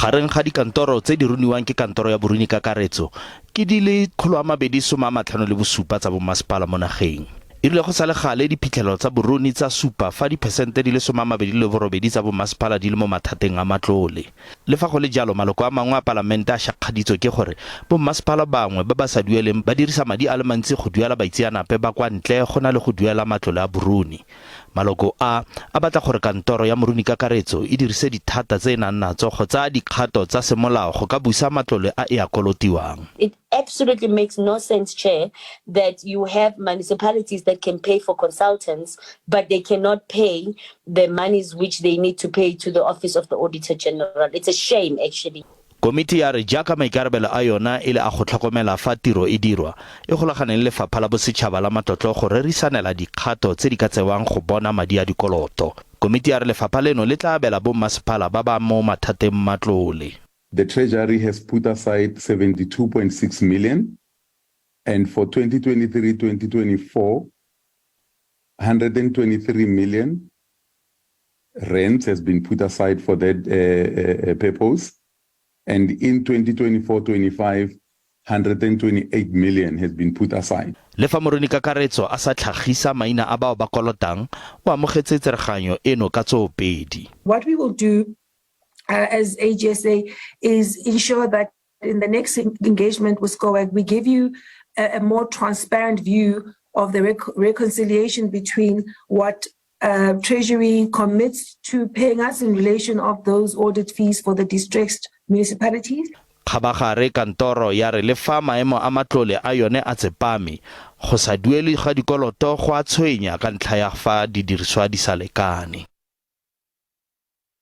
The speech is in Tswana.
Gareng ga dikantoro tse di runiwang ke kantoro ya boruni kakaretso ke di le 257 tsa bommasepala mo nageng. E rile go sa le gale diphitlhelelo tsa boruni tsa supa fa diphesente di le 28 tsa bommasepala di le mo mathateng a matlole. Le fa go le jalo, maloko a mangwe a palamente a shakgaditswe ke gore bommasepala bangwe ba ba sa dueleng ba dirisa madi a le mantsi go duela baitseanape ba kwa ntle go na le go duela matlole a boruni. Maloko a, a batla gore kantoro ya morunikakaretso e dirise dithata tse e nang natso go tsaya dikgato tsa semolao go ka busa matlole a e a kolotiwang. It absolutely makes no sense, Chair, that you have municipalities that can pay for consultants, but they cannot pay the monies which they need to pay to the Office of the Auditor General. It's a shame, actually. Komiti ya re jaaka maikarabelo a yona e le a go tlhokomela fa tiro e dirwa, e golagane le Lefapha la Bosetšhaba la Matlotlo go rerisanela dikgato tse di ka tsewang go bona madi a dikoloto. Komiti ya re lefapha leno le tla abela bommasepala ba ba mo mathateng matlole. The Treasury has put aside 72.6 million and for 2023-2024, 123 million rands has been put aside for that uh, uh, purpose. And in 2024-25, 128 million has been put aside. Le fa Moroni Kakaretso a sa tlhagisa maina a bao ba kolotang, o amogetse tsereganyo eno ka tsoopedi. What we will do as AGSA is ensure that in the next engagement with SCOAG, we give you a more transparent view of the reconciliation between what Treasury commits to paying us in relation of those audit fees for the distressed municipalities. Kgabagare kantoro ya re le fa maemo a matlole a yone a tsepame, go sa duelwe ga dikoloto go a tshwenya ka ntlha ya fa didiriswa di sa lekane.